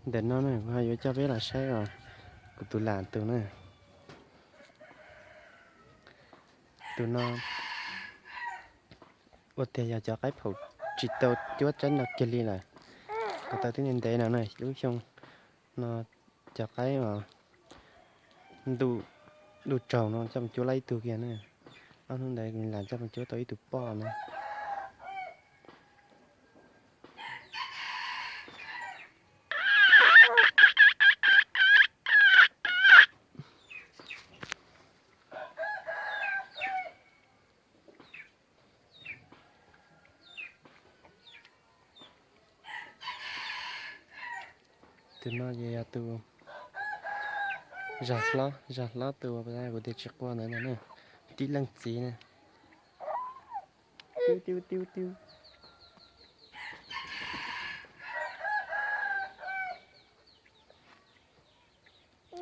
Ntawm no na, kuv ho yuav coj peb los saib os, kuv tus lam tus na. Tus no ua tiag yog cov qaib phaum tsis tau cuab tsawb no kiag li lawm. Kuv tau twb ntev ntev no na, lub xyoo no cov qaib os, ntuj ntuj tsaus no coj mus cuab lawm ib tug kiag na. Ob hnub ntawd kuv lam coj mus cuab tau ib tug poj na. Tus no ces yog tus zag hlob, zag hlob tus uas kuv tias tsis qua ntawd no na, tib leej txiv na. Tiu tiu tiu tiu.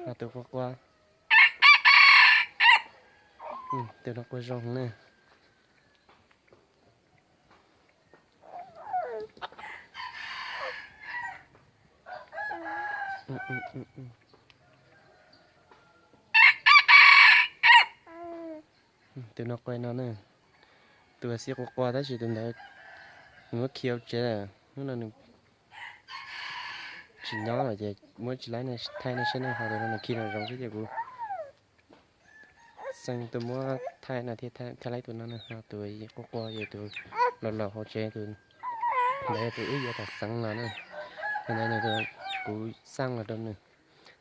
Ho tus qua qua, tus no qua zoo na. Tus no qua no na. Tus xib qua qua tab sis tus ntawd nws muab khi hauv tsev lawm, hnub no nws tsis nyob lawm ces muab tsis laib thaij nej saib na. Ho tus no nws khi los zoo xwb ces kuv xeeb tus muab thaij no thiaj thaij laib tus no na. Ho tus qua qua ces tus laus laus hauv tsev, tus ntawd tus wb yuav tom xeev los na. Tus ntawd nws, kuv xaj los rau nws.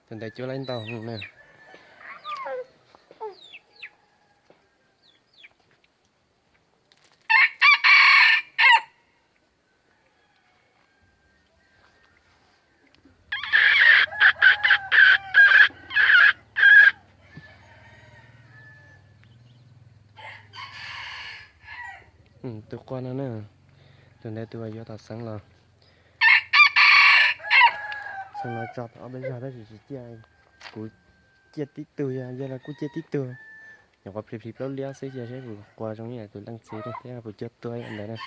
Tus ntawd cuab laib ntau heev na. Tus qua no na, tus ntawd tus uas yuav tom xeev los. Xeev los tso tau ob peb zaug tab sis tsis ciaj, kuv ciaj tib tug, yog yog los kuj ciaj tib tug. Nyuam qhuav plhis plhis plaub liab xwb, cia saib puas qua zoo ib yam tus leej txiv thiab puas cuag tua ib yam ntawd na.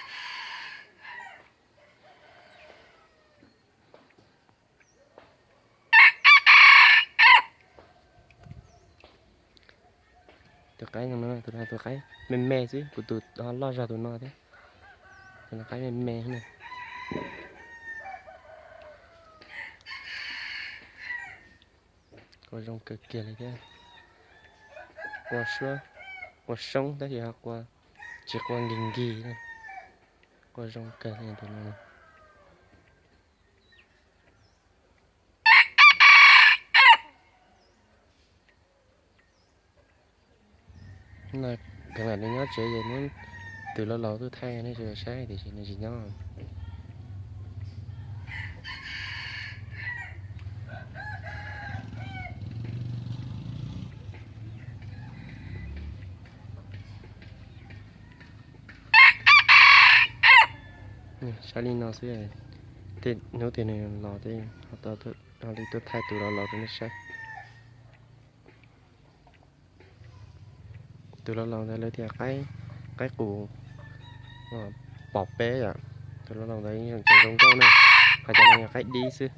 Tus qaib no, tus no tus qaib me me xwb, kuv tus ho loj zog tus no thiab. Tus no qaib me me na. Qua zoo kawg kiag li thiab. Qua suab, qua soob tab sis ho qua, tsis qua nkig nkig na. Qua zoo kawg li tus no. No, kheev lam nws nyob tsev ces muab tus laus laus tuaj thaij nej saib tiam sis nws tsis nyob. Saib li no xwb, tej hnub twg nws los ces ho li tuaj thaij tus laus laus rau nej saib. Tus laus laus ntawd lawv tias qaib qus pom peb yom. Tus laus laus ntawd yeej tseem zoo nkauj na, ho cov no yog qaib dib xwb.